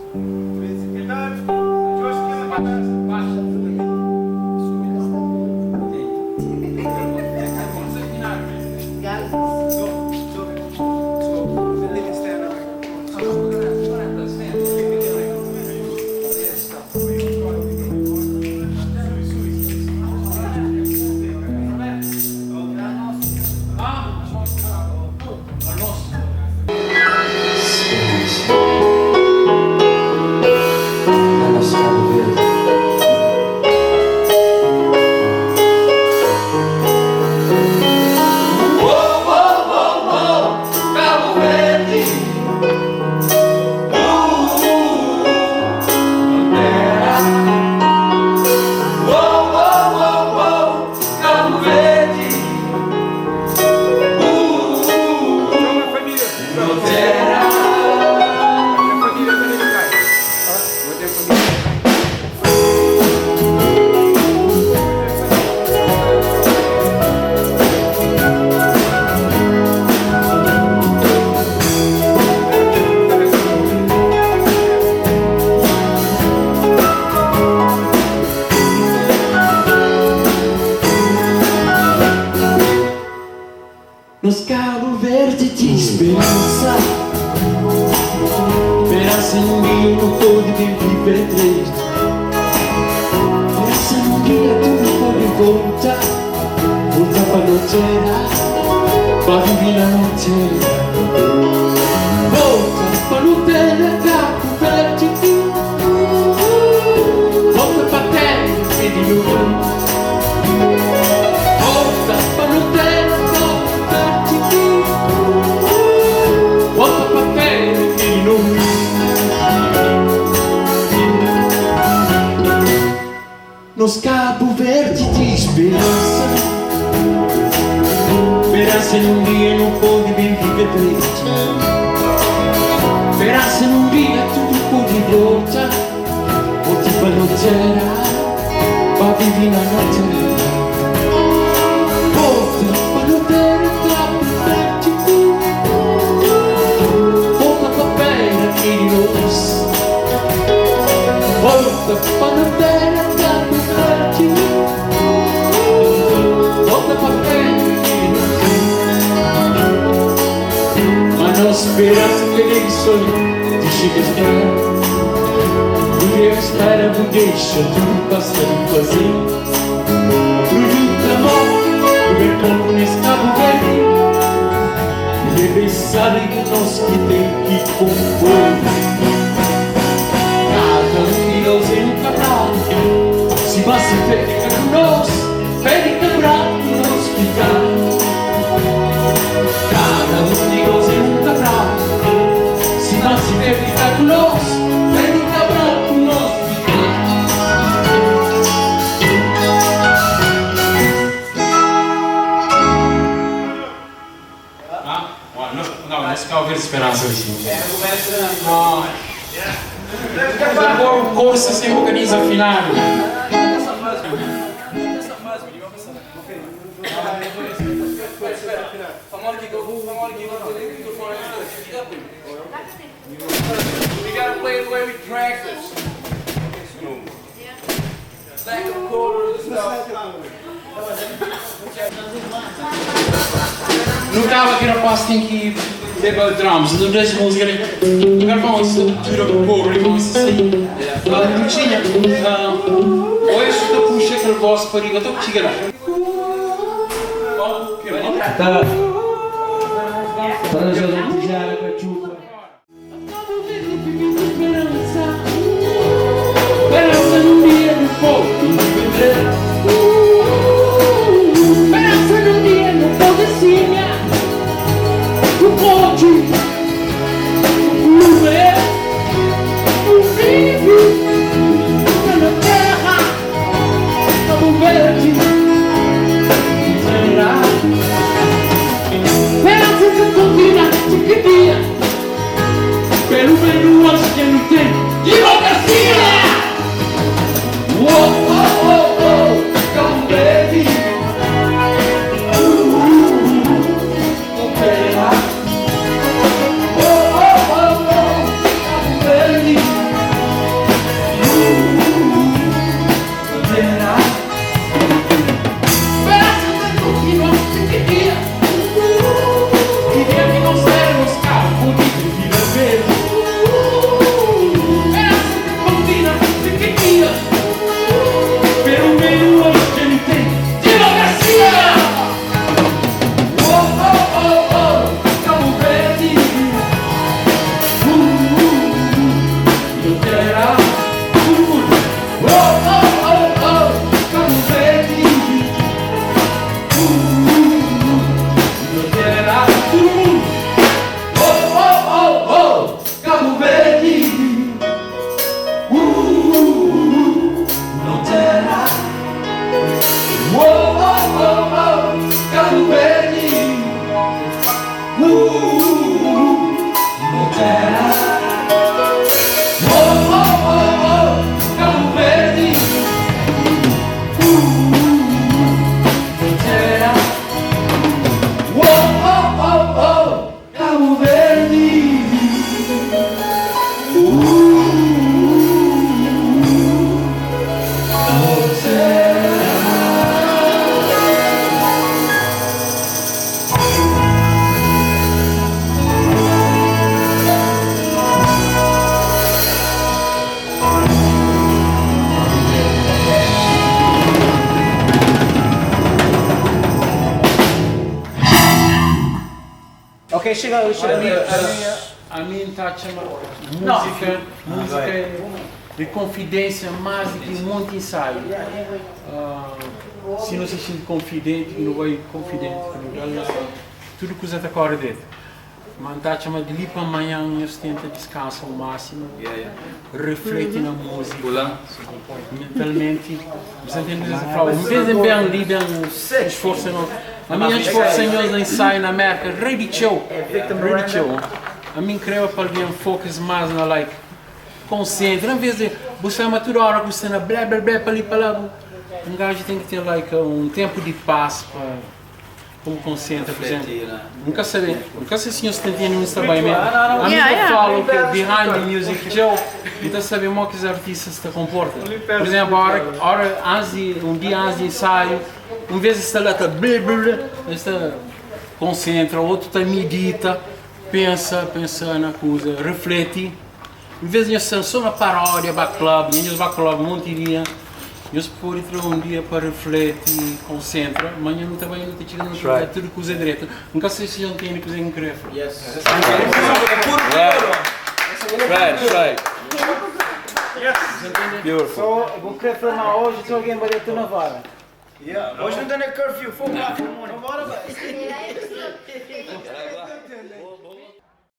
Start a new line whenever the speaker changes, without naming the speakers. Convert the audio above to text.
Speransa na nos Kabu Verdi. Nos Kabu Verdi di speransa. Speransa nun dia nu pode ben vive dretu. Speransa nun dia tudu pode volta. Volta pa no tera, pa vive na no tera. Volta pa no tera Kabu Verdi. Volta pa tera ki di no. Volta pa no tera Kabu Verdi. Volta pa tera ki di no. Nos Kabu Verdi di speransa. Speransa nun dia nu pode ben vive dretu. Speransa nun dia tudu pode volta. Volta pa no tera, pa vive na no tera. Volta pa no tera, Kabu Verdi. Volta pa tera ki di nos. Volta pa no tera, Kabu Verdi. Volta pa tera ki di nos. Ma nos speransa ka debe sol dixi kes tera. Bu debe spera, bu dexa tudu pasa di faze. Nu djunta mô, nu ben konpo nes Kabu Verdi. Nu debe sabe ki nos ki ten ki konpo. Kada un di nos é un Kabral. Si ba si fé fika ku nos, fé di Kabral ku nos fika. Kada un di nos é un Kabral. Si ba si fé fika ku nos, fé di Kabral ku nos fika.
Nu kaba ki rapaz ten ki leba drums, nu da es múzika li. Agora vamos dura koru li, vamos sai. Lucinha, ois ta puxa kel voz pa riba, ta txiga la.
Ta ranjal un tijela ka txupa.
Kabu Verdi vive ku speransa. Speransa nun dia nu pode vive. Speransa nun dia nu pode simia. Nu pode kume. Nu vive na no terra. Kabu Verdi terra. Speransa ta kontinua ti ki dia.
Ok, chega, chega.
Ami N ta atxa ma múzika, múzika é di konfidênsia más di ki monti ensaiu. Si nu sa xinti konfidenti, ki nu bai konfidenti, ki nu da-l tudu kuza ta kóre dretu. Ma N ta atxa ma di li pa manhan nhos tenta diskansa o másimu, refleti na múzika, mentalmenti. Bu sa ntende kuzê ki N ta fla-u? N vês N ben li ben sforsa nhos. Ami N sforsa nhos na ensaiu na Mérka rei di txeu, rei di txeu. Ami N kreba pa algen focus más na like konsentra, en vês di bu sta ma tudu óra ku sta na blé blé blé pa li pa la. Un gaju ten ki ten like un ténpu di pas pa. Como concentra, por exemplo, nunca sabe, nunca sei se nhos ta entende un sta bai mesmo. Ami ta fala que behind the music txeu, N ta sabe mo ki es artistas ta comporta. Por exemplo, ora, ora antes di, um dia antes di ensaio, um vez es sta la ta ble ble ble, es ta concentra, outro ta medita, pensa, pensa na kuza, refleti. Em vez di nhos sta so na paródia, ba club, nha nhos ba club monti dia, nhos pode tra un dia pa refleti, konsentra, ma nha nu ta bai nu ta txiga nu ta fla tudu kuza dretu. N ka sai si nhos ntende kuze ki N kre fla.
So bu kre fla ma oji txeu algen bai deta 9 ora?
Oji nu ta na curfew, 4 o'clock in the morning.